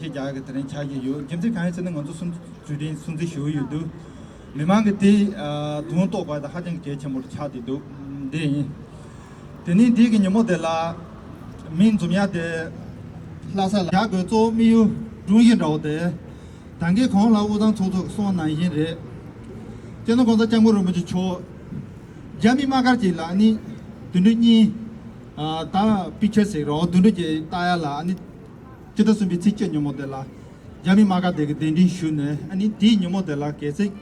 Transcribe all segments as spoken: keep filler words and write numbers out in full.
ཆེད་རྒྱག་གི་དེ་རིང་ཆགས་ཀྱི་ཡོད། རྒྱུ་མཚན་གང་ཡིན་ཟེར་ན། ང་ཚོ་གསུམ་བཅུ་དྲུག་སྲུང་བརྩི་ཞུ་གི་ཡོད་དུས། མི་མང་གིས་དེ་ཨ་དོན་རྟོགས་པ་དང་ཧ་ཅང་གལ་ཆེན་པོར་ཆགས་བསྡད་འདུག་འདི་ཡིན། དེ་ནས་འདི་གི་ཉིན་མོ་དེ་ལ་མི་འཛོམས་ཡ་དེ་ལྷ་ས་ལ་རྒྱག་དགོས་གཙོ་བོ་དམིགས་ཡུལ་སྒྲུང་གཞི་འདྲ་བོ་དེ། ད་གིན་གོང་ལ་དབུས་གཙང་ཚོགས་གཙོས་གསུངས་ནང་བཞིན་རེད། སྤྱི་ནོར་༸གོང་ས་༸སྐྱབས་མགོན་རིན་པོ་ཆེ་མཆོག་རྒྱ་མི་དམག་སྒར་ཅིག་ལ་ནི་དུད་འགྲོ་གཉིས། ཨ་ད་པིག་ཅར་ཟེར་རོགས། དུད་འགྲོ་ཅིག་ལྟ་ཡ་ལ་ནི་ཕྱི་ཟླ་གསུམ་པའི་ཚེས་བཅུ་ཉིན་མོ་དེ་ལ་རྒྱ་མི་དམག་སྒར་དེ་གི་གདན་འདྲེན་ཞུས་ནས། ཨ་ནི་དེའི་ཉིན་མོ་དེ་ལ་གལ་སྲིད་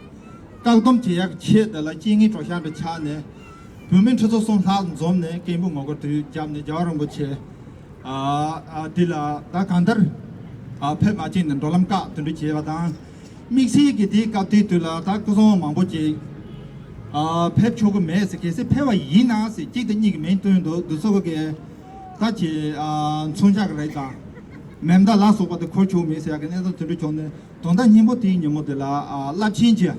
བཀག་སྡོམ་བྱེད་ཡག་གི་ཆེད་དེ་ལ་རྐྱེན་ངན་གྲོགས་ཤར་དུ་ཆགས་ནས། བོད་མི་ཁྲི་ཚོ་གསུམ་ལྷག་འཛོམས་ནས་སྐད་འབོད་ངོ་རྒོལ་དུ་བརྒྱབ་ནས། རྒྱལ་བ་རིན་པོ་ཆེ་ཨ་ཨ་དེ་ལ་ད་གང་ལྟར་ཨ་ཕེབས་མ་བྱུང་ནས་འགྲོ་ལམ་བཀག་དེ་འདྲ་བྱས་པ་དང་། དམིགས་བསལ་གྱི་དེའི་སྐབས་དེའི་དུས་ལ་ད་སྐུ་སྲུང་མང་པོ་ཅིག་ཨ་ཕེབས་ཆོག་གི་མེད་ཟེར། གལ་སྲིད་ཕེབས་པ་ཡིན་ན་ཟེར་གཅིག་དང་གཉིས་ཀྱི་མིང་བཏོན་འདུག་འདི་ཚོ་གི་ད་ཅིག་ཨ་མཚོན་ཆ་གི་རིགས་དང་མེ་མདའ་ལ་སོགས་པ་དེ་འཁོར་ཆོག་མེད་ཟེར་ཡག་གི་གནས་སྟངས་དེ་འདྲ་བྱུང་ནས། དོན་དག་སྙིང་པོ་དེའི་ཉིན་མོ་དེ་ལ་ཨ་རླབས་ཆེན་གྱི་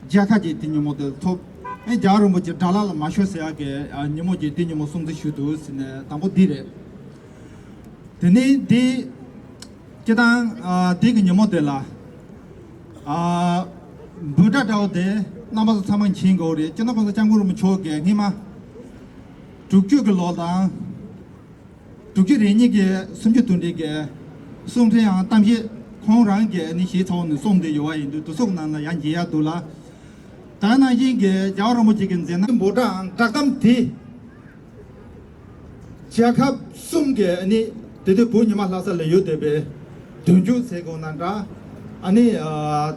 མཇལ་ཁ་ཅིག་དེ་ཉིན་མོ་དེ་ཐོབ། ཨེ་རྒྱལ་བ་རིན་པོ་ཆེ་དགྲ་ལག་ལ་མ་ཤོར་ཟེར་ཡག་གི་ཨ་ཉིན་མོ་ཅིག་དེ་ཉིན་མོ་སྲུང་བརྩི་ཞུས་འདུག་ཟེར་ནས་དང་པོ་འདི་རེད། དེ་ནས་འདི་སྤྱི་བཏང་ཨ་དེ་གི་ཉིན་མོ་དེ་ལ་ཨ་འབོད་སྒྲ་འདྲ་བོ་དེ་རྣམ་པ་ཚོ་ཚང་མ་མཁྱེན་དགོས་རེད། སྤྱི་ནོར་༸གོང་ས་༸སྐྱབས་མགོན་རིན་པོ་ཆེ་གིས་སྔོན་མ་དྲུག་ཅུ་གི་ལོ་དང་། དྲུག་ཅུ་རེ་གཉིས་ཀྱི་གསུམ་བཅུ་དོན་གྲངས་ཀྱི་གསུང་འཕྲིན་ཡང་གཏམ་བཤད་ཁོང་རང་གིས་ནི་ཞིབ་ཚགས་པོ་ནས་གསུངས་བསྡད་ཡོད་པ་ཡིན་དུས། དེ་ཚོ་ནང་ལ་ཡང་མཇལ་ཡག་འདུག་ལ། ད་ནང་བཞིན་གྱི་རྒྱལ་བ་རིན་པོ་ཆེ་གི་མཛད་རྣམ་འབོད་སྒྲའམ་བསྒྲགས་གཏམ་དེ་རྒྱལ་ཁབ་གསུམ་གྱི་ནི་དེ་དུས་བོད་ཉི་མ་ལྷ་ས་ལ་ཡོད་བསྡད་པའི་དོན་གཅོད་ཟེར་དགོས་ན་འདྲ། ཨ་ནི་ཨ་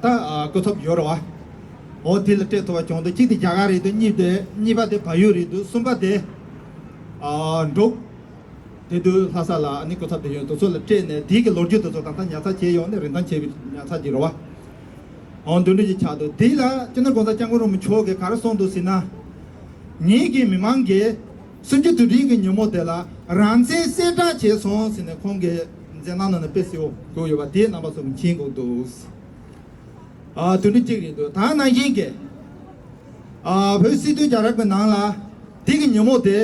ད་ཨ་སྐུ་ཚབ་ཡོད་རེད་བ། འོ་དེ་ལ་སྤྲད་ཐུབ་པ་བྱུང་འདུག་གཅིག་དེ་རྒྱ་གར་རེད་འདུག་གཉིས་དེ་གཉིས་པ་དེ་བལ་ཡུལ་རེད་འདུག་གསུམ་པ་དེ་ཨ་འབྲུག་དེ་དུས་ལྷ་ས་ལ་ཨ་ནི་སྐུ་ཚབ་དེ་ཡོད། དེ་ཚོ་ལ་སྤྲད་ནས་དེའི་གི་ལོ་རྒྱུས་དེ་ཚོ་ད་ལྟ་ཉར་ཚགས་བྱས་ཡོང་ནས་རིན་ཐང་ཆེ་བའི་ཉར་ཚགས་ཅིག་རེད་བ། འོ་འདི་འདྲ་ཅིག་ཆགས་འདུག་དེ་ལ་སྤྱི་ནོར་༸གོང་ས་༸སྐྱབས་མགོན་རིན་པོ་ཆེ་གིས་ག་རེ་གསུངས་འདུག་ཟེར་ན། ངེད་ཀྱི་མི་མང་གིས་གསུམ་བཅུ་དུས་དྲན་གྱི་ཉིན་མོ་དེ་ལ་རང་བཙན་གསལ་བསྒྲགས་བྱས་སོང་ཟེར་ནས་ཁོང་གི་མཛད་རྣམ་ནང་ནས་དཔེ་གསལ་པོ་བཀོད་ཡོད་པ་དེ་རྣམ་པ་ཚོ་གིས་མཁྱེན་དགོས་འདུག་ཨ་དེ་འདྲ་གཅིག་རེད་འདུག་ད་ནང་བཞིན་གྱི་ཨ་བོད་སྲིད་དོན་རྒྱལ་རབས་ཀྱི་ནང་ལ་དེ་གི་ཉིན་མོ་དེ་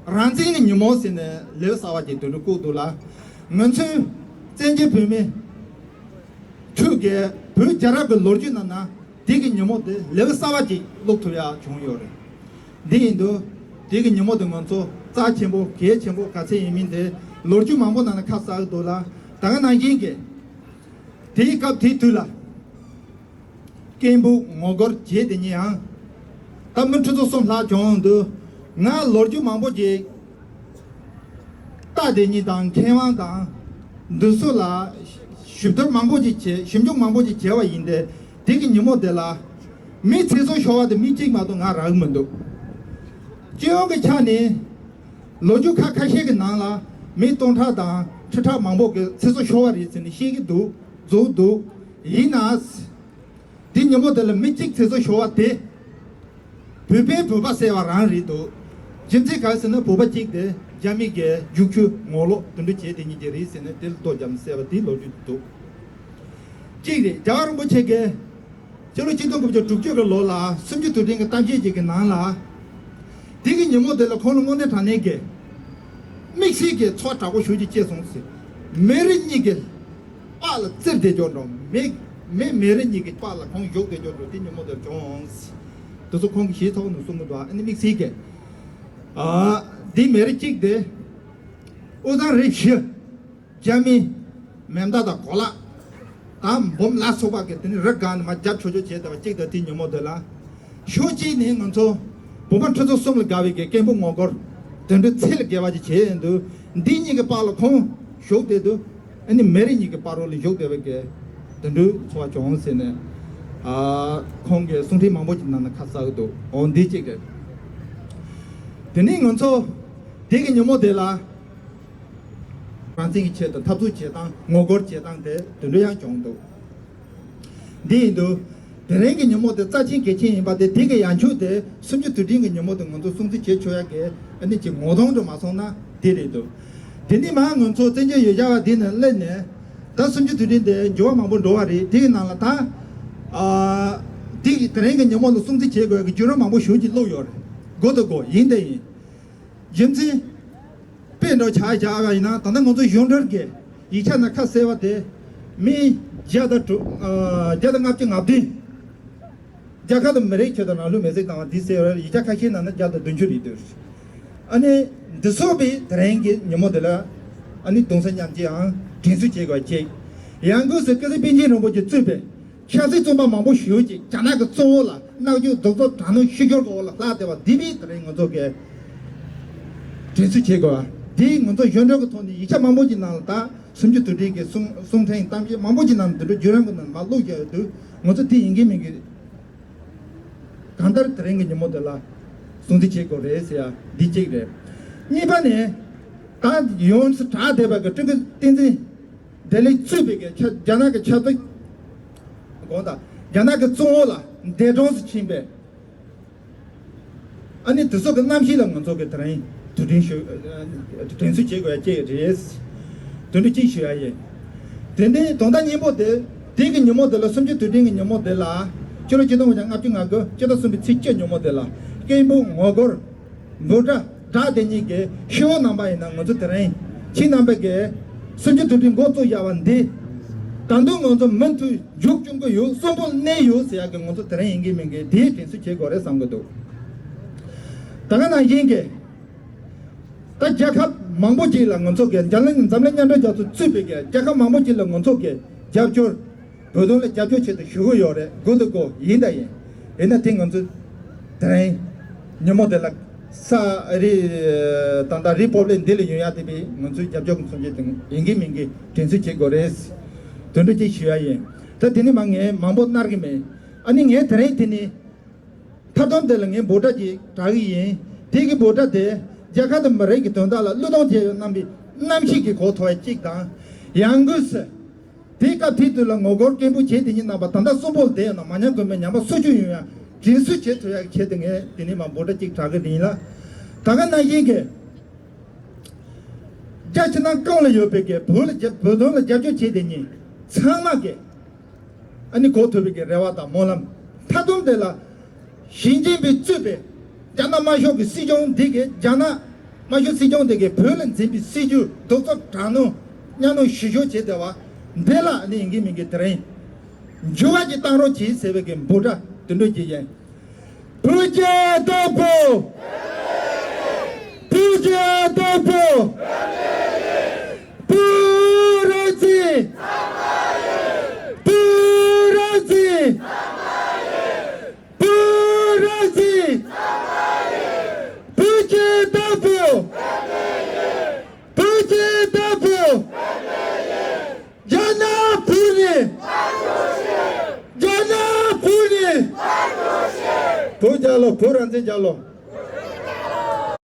རང་བཙན་གྱི་ཉིན་མོ་ཟེར་ནས་ལེའུ་གསར་པ་ཅིག་དེ་འདྲ་བཀོད་འདུག་ལ། ང་ཚོའི་བཙན་བྱོལ་བོད་མི་ཁྲོད་ཀྱི་བོད་རྒྱལ་རབས་ཀྱི་ལོ་རྒྱུས་ནང་ན་དེ་གི་ཉིན་མོ་དེ་ལེའུ་གསར་པ་ཅིག་ཀློག་ཐུབ་ཡག་བྱུང་ཡོད་རེད། འདི་ཡིན་དུས་དེ་གི་ཉིན་མོ་དེ་ང་ཚོ་རྩ་ཆེན་པོ་གལ་ཆེན་པོ་ག་ཚད་ཡིན་མིན་དེ་ལོ་རྒྱུས་མང་པོ་ནང་ན་ཁ་གསལ་འདུག་ལ། ད་ག་ནང་བཞིན་གྱི་དེའི་སྐབས་དེའི་དུས་ལ་སྐད་འབོད་ངོ་རྒོལ་བྱས་དེ་ཉིད་ཡང་ད་མི་ཁྲི་ཚོ་གསུམ་ལྷག་བྱུང་འདུག་ང་ལོ་རྒྱུས་མང་པོ་ཅིག་ལྟ་དེ་ཉིད་དང་མཁས་དབང་དང་འདི་ཚོ་ལ་ཞིབ་བསྡུར་མང་པོ་ཅིག་བྱས། ཞིབ་འཇུག་མང་པོ་ཅིག་བྱས་པ་ཡིན་ཏེ། དེ་གི་ཉིན་མོ་དེ་ལ་མི་ཚེ་སྲོག་ཤོར་བ་དེ་མི་གཅིག་མ་གཏོགས་ང་རག་གི་མི་འདུག་སྤྱི་ཡོངས་ཀྱི་ཆ་ནས་ལོ་རྒྱུས་ཁ་ཁ་ཤས་ཀྱི་ནང་ལ་མི་སྟོང་ཕྲག་དང་ཁྲི་ཕྲག་མང་པོ་གི་ཚེ་སྲོག་ཤོར་བ་རེད་ཟེར་ནས་བཤད་ཀྱི་འདུག་རྫོགས་འདུག་ཡིན་ན། དེ་ཉིན་མོ་དེ་ལ་མི་གཅིག་ཚེ་སྲོག་ཤོར་བ་དེ་བོད་པའི་བོད་པ་བསད་པ་རང་རེད་འདུག་རྒྱུ་མཚན་གང་ཟེར་ན། བོད་པ་གཅིག་དེ་རྒྱ་མི་གིས་རྒྱུག་ཆུ་ངོ་ལོག་དེ་འདྲ་བྱས་དེ་ཉིད་ཀྱི་རེད་ཟེར་ནས་དེ་ལ་ལྟོ་བརྒྱབ་ནས་བསད་པ་དེའི་ལོ་རྒྱུས་འདུག་གཅིག་རེད། རྒྱལ་བ་རིན་པོ་ཆེ་གིས་སྤྱི་ལོ་ཆིག་སྟོང་དགུ་བརྒྱ་དྲུག་ཅུ་གི་ལོ་ལ་གསུམ་བཅུ་དུས་དྲན་གྱི་གཏམ་བཤད་ཅིག་གི་ནང་ལ། དེ་གི་ཉིན་མོ་དེ་ལ་ཁོང་ལ་དངོས་གནས་དྲང་གནས་ཀྱི་དམིགས་བསལ་གྱི་ཚོར་བ་དྲག་པོ་ཞེ་པོ་ཅིག་སྐྱེས་སོང་ཟེར། མི་རེ་གཉིས་ཀྱི་པགས་ལ་བཙིར་བསྡད་འཇོག་འགྲོ། མི་མི་མི་རེ་གཉིས་ཀྱི་པགས་ལ་ཁོང་གཞུག་བསྡད་འཇོག་འགྲོ། དེ་ཉིན་མོ་དེར་བྱུང་། དེ་ཚོ་ཁོང་གིས་ཞིབ་ཚགས་པོ་ནས་གསུང་གི་འདུག་ཨ་ནི་དམིགས་བསལ་གྱི་ཨ་དེ་མི་རེ་གཅིག་དེ་དབུས་གཙང་རིམ་བཞི། རྒྱ་མི་མེ་མདའ་དང་གོ་ལག་དང་འབུམ་ལ་སོགས་པ་གི་དེ་ནི་རི་སྒང་ནས་མར་རྒྱབ་ཆོག་ཆོག་བྱས་བསྡད་པ་གཅིག་དང་། དེ་ཉིན་མོ་དེ་ལ་ཕྱོགས་གཅིག་ནས་ང་ཚོ་བོད་པ་ཁྲི་ཚོ་གསུམ་ལ་དགའ་བའི་གི་སྐད་འབོད་ངོ་རྒོལ་དེ་འདྲའི་ཚད་ལས་བརྒལ་བ་ཅིག་བྱས་ཡོང་དུས། འདི་གཉིས་ཀྱི་བར་ལ་ཁོང་བཞུགས་བསྡད་དུས། ཨ་ནི་མི་རེ་གཉིས་ཀྱི་བར་རོ་ལ་བཞུགས་བསྡད་པའི་གི་དེ་འདྲའི་ཚོར་བ་བྱུང་ཟེར་ནས། ཨ་ཁོང་གིས་གསུང་འཕྲིན་མང་པོ་ཅིག་ནང་ན་ཁ་གསལ་འདུག་འོ་འདི་གཅིག་རེད། དེ་ནས་ང་ཚོ་དེ་གི་ཉིན་མོ་དེ་ལ། རང་བཙན་གྱི་ཆེད་དུ་འཐབ་རྩོད་བྱེད་སྟངས། ངོ་རྒོལ་བྱེད་སྟངས་དེ་དེ་འདྲ་ཡང་བྱུང་འདུག་འདི་ཡིན་དུས། དེ་རིང་གི་ཉིན་མོ་དེ་རྩ་ཆེན་གལ་ཆེན་ཡིན་པ་དེ། དེ་གི་ཡང་ཆོད་དེ་གསུམ་བཅུ་དུས་དྲན་གྱི་ཉིན་མོ་དེ་ང་ཚོ་སྲུང་བརྩི་བྱེད་ཆོག་ཡག་གི་ཨ་ནི་ཅིག་ངོ་གདོང་དུ་མ་སོང་ན་དེ་རེད་འདུག་དེ་ནས་མར་ང་ཚོ་བཙན་བྱོལ་ཡུལ་གྱར་བ་འདི་ནས་སླེབས་ནས་ད་གསུམ་བཅུ་དུས་དྲན་དེ་འགྱུར་བ་མང་པོ་འགྲོ་བ་རེད། དེ་གི་ནང་ལ་ད་ཨ་དེ་གི་དེ་རིང་གི་ཉིན་མོ་ལ་སྲུང་བརྩི་བྱེད་དགོས་ཀྱི་བརྒྱུད་རིམ་མང་པོ་ཞེ་པོ་ཅིག་བླུགས་ཡོད་རེད། དགོས་དང་དགོས། ཡིན་དང་ཡིན། རྒྱུ་མཚན། དཔེ་འདྲ་ཆ་བཞག་པ་ཡིན་ན། ད་ལྟ་ང་ཚོ་གཞུང་འབྲེལ་གྱི་ཡིག་ཆ་ནང་ཁ་གསལ་བ་དེ། མི་བརྒྱ་དང་དྲུག་ཨ་བརྒྱ་དང་ལྔ་བཅུ་ང་བདུན། རྒྱལ་ཁབ་དང་མི་རིགས་ཆེད་དུ་རང་ལུས་མེར་སྲེག་བཏང་བ་འདི་ཟེར་བར་ཡིག་ཆ་ཁ་ཤས་ནང་ན་བརྒྱ་དང་བདུན་ཅུ་རེད་འདུག་ཨ་ནི་འདི་ཚོ་བའི་དེ་རིང་གི་ཉིན་མོ་འདི་ལ་ཨ་ནི་གདུང་སེམས་མཉམ་སྐྱེད་ཨང་དྲན་གསོ་བྱེད་དགོས་ཅིག་ཡང་སྒོས་སུ་སྐུ་ཚེ་པཎ་ཆེན་རིན་པོ་ཆེ་གཙོས་པའི་ཆབ་སྲིད་བཙོན་པ་མང་པོ་ཞེ་པོ་ཅིག་རྒྱ་ནག་གི་བཙོན་འོག་ལ་མནར་གཅོད་རྡོག་རྩ་དྲག་གནོན་ཤུགས་སྦྱོར་གྱི་འོག་ལ་ལྷག་བསྡད་པ་འདི་བས་དེ་རིང་ང་ཚོ་གིས་དྲན་གསོ་བྱེད་དགོས་པ་འདི་ང་ཚོ་གཞོན་གྲོགས་ཀྱི་ཐོག་ནས་ཡིག་ཆ་མང་པོ་ཅིག་ནང་ལ་ད་སུམ་ཅུ་དུས་དྲན་གྱི་གསུང་གསུང་འཕྲིན་གཏམ་བཤད་མང་པོ་ཅིག་ནང་དུ་འགྲོ་བརྒྱུད་རིམ་གྱི་ནང་མ་བླུགས་ཡོད་དུས་ང་ཚོ་དེ་ཡིན་གྱི་མིན་གྱི་གང་ལྟར་དེ་རིང་གི་ཉིན་མོ་དེ་ལ་སྲུང་བརྩི་བྱེད་དགོས་རེད་ཟེར་ཡ་འདི་གཅིག་རེད། གཉིས་པ་ནི་ད་ཡོངས་སུ་གྲགས་བསྡད་པ་གི་སྤྲུལ་སྐུ་བསྟན་འཛིན་བདེ་ལེགས་གཙོས་པའི་གི་ཆ་རྒྱ་ནག་གི་ཆབ་སྲིད་དགོངས་དག་རྒྱ་ནག་གི་བཙོན་འོག་ལ་འདས་གྲོངས་སུ་ཕྱིན་པའི་ཨ་ནི་དེ་ཚོ་གི་རྣམ་ཤེས་ལ་ང་ཚོ་གི་དེ་རིང་དུས་དྲན་ཞུ་དྲན་གསོ་བྱེད་དགོས་ཡ་གཅིག་རེད། དོན་དུ་གཅིག་ཞུ་ཡ་ཡིན། དེ་ནས་དོན་དག་སྙིང་པོ་དེ་དེ་གི་ཉིན་མོ་དེ་ལ་སུམ་ཅུ་དུས་དྲན་གི་ཉིན་མོ་དེ་ལ་ཕྱི་ལོ་ཆིག་སྟོང་དགུ་བརྒྱ་ལྔ་བཅུ་ང་དགུ་སྤྱི་ཟླ་གསུམ་པའི་ཚེས་བཅུ་ཉིན་མོ་དེ་ལ་སྐད་འབོད་ངོ་རྒོལ་འབོད་སྒྲ་བསྒྲགས་དེ་ཉིད་ཀྱི་ཤོག་བུ་རྣམ་པ་ཡིན་ན་ང་ཚོ་དེ་རིང་ཁྱེད་རྣམ་པ་གིས་སུམ་ཅུ་དུས་དྲན་འགོ་བཙུགས་བཞག་པ་འདི་ད་དུང་ང་ཚོ་མུ་མཐུད་མཇུག་སྐྱོང་གི་ཡོད། གསོན་པོ་གནས་ཡོད་ཟེར་ཡག་གི་ང་ཚོ་དེ་རིང་ཡིན་གྱི་མིན་གྱི་དེའི་དྲན་གསོ་བྱེད་དགོས་རེད་བསམ་གྱི་འདུག་ད་ག་ནང་བཞིན་གྱི་ད་རྒྱལ་ཁབ་མང་པོ་ཅིག་ལ་ང་ཚོ་གི་འཛམ་གླིང་འཛམ་གླིང་མཉམ་འབྲེལ་རྒྱལ་ཚོགས་གཙོས་པའི་གི་རྒྱལ་ཁབ་མང་པོ་ཅིག་ལ་ང་ཚོ་གི་རྒྱབ་སྐྱོར་བོད་དོན་ལ་རྒྱབ་སྐྱོར་བྱེད་དུ་ཞུ་གི་ཡོད་རེད། དགོས་འདུག་གོ་ཡིན་ད་ཡིན། ཡིན་ན་དེ་ང་ཚོ་དེ་རིང་ཉིན་མོ་དེ་ལ་ས་རི་ད་ལྟ་རི་པོབ་ལིག་འདི་ལ་ཡོང་ཡ་དེ་བས་ང་ཚོའི་རྒྱབ་སྐྱོར་གྱི་མཚོན་བྱེད་དེ་ཡིན་གྱི་མིན་གྱི་དྲན་གསོ་བྱེད་དགོས་རེད། དོན་འགྲོ་གཅིག་ཞུ་ཡ་ཡིན། ད་དེ་ནས་མ་ངས་མང་པོ་གནང་གི་མེད། ཨ་ནི་ངས་དེ་རིང་དེ་ནས་མཐའ་སྡོམ་དེ་ལ་ངས་འབོད་སྒྲ་ཅིག་བསྒྲགས་ཀྱི་ཡིན། དེ་གི་འབོད་སྒྲ་དེ་རྒྱལ་ཁབ་དང་མི་རིགས་ཀྱི་དོན་དག་ལ་བློས་གཏོང་བྱས་ཡོད་རྣམ་པའི་རྣམ་ཤེས་ཀྱི་གོ་མཐོ་བ་གཅིག་དང་། ཡང་སྒོས་སུ་དེའི་སྐབས་དེ་དུས་ལ་ངོ་རྒོལ་སྐད་འབོད་བྱས་དེ་ཉིད་རྣམ་པ་ད་ལྟ་གསོན་པོར་བསྡད་ཡོད་ན་མ་ཉམས་གོང་མའི་ཉམས་པ་སོར་ཆུད་ཡོང་ཡ་དྲན་གསོ་བྱེད་ཐུབ་ཡ་གི་ཆེད་དུ་ངས་དེ་ནས་མ་འབོད་སྒྲ་གཅིག་བསྒྲགས་ཀྱི་ཡིན་ལ། ད་ག་ནང་བཞིན་གྱི་རྒྱ་ཕྱི་ནང་གང་ལ་ཡོད་པའི་གི་བོད་ལ་རྒྱ་བོད་དོན་ལ་རྒྱབ་སྐྱོར་བྱས་དེ་ཉིད་ཚང་མ་གི་ཨ་ནི་གོ་ཐུབ་པའི་གི་རེ་བ་དང་སྨོན་ལམ། མཐའ་སྡོམ་དེ་ལ་ཞིང་ཆེན་པའི་གཙོས་པའི་རྒྱ་ནག་དམར་ཤོག་གི་སྲིད་སྐྱོང་འདི་གིས་རྒྱ་ནག་དམར་ཤོག་སྲིད་སྐྱོང་འདི་གིས་བོད་ལ་འཛིན་པའི་སྲིད་ཇུས་རྡོག་རྩ་དྲག་གནོན་གཉའ་གནོན་ཞི་ཞོར་བྱས་བསྡད་པ་འདི་ལ་ཨ་ནི་ཡིན་གྱི་མིན་གྱི་དེ་རིང་འགྱུར་བ་ཅིག་བཏང་རོགས་གྱིས་ཟེར་བའི་གི་འབོད་སྒྲ་དེ་འདྲ་ཅིག་ཡིན། བོད་ཀྱི་བདག་པོ། བོད་ཀྱི་བདག་པོ། བོད་རང་བཙན། བོད་རང་བཙན། བོད་རང་བཙན། བོད་ཀྱི་བདག་པོ། བོད་ཀྱི་བདག་པོ། རྒྱ་ནག་བོད་ནས། རྒྱ་ནག་བོད་ནས། བོད་རྒྱལ་ལོ། བོད་རང་བཙན་རྒྱལ་ལོ།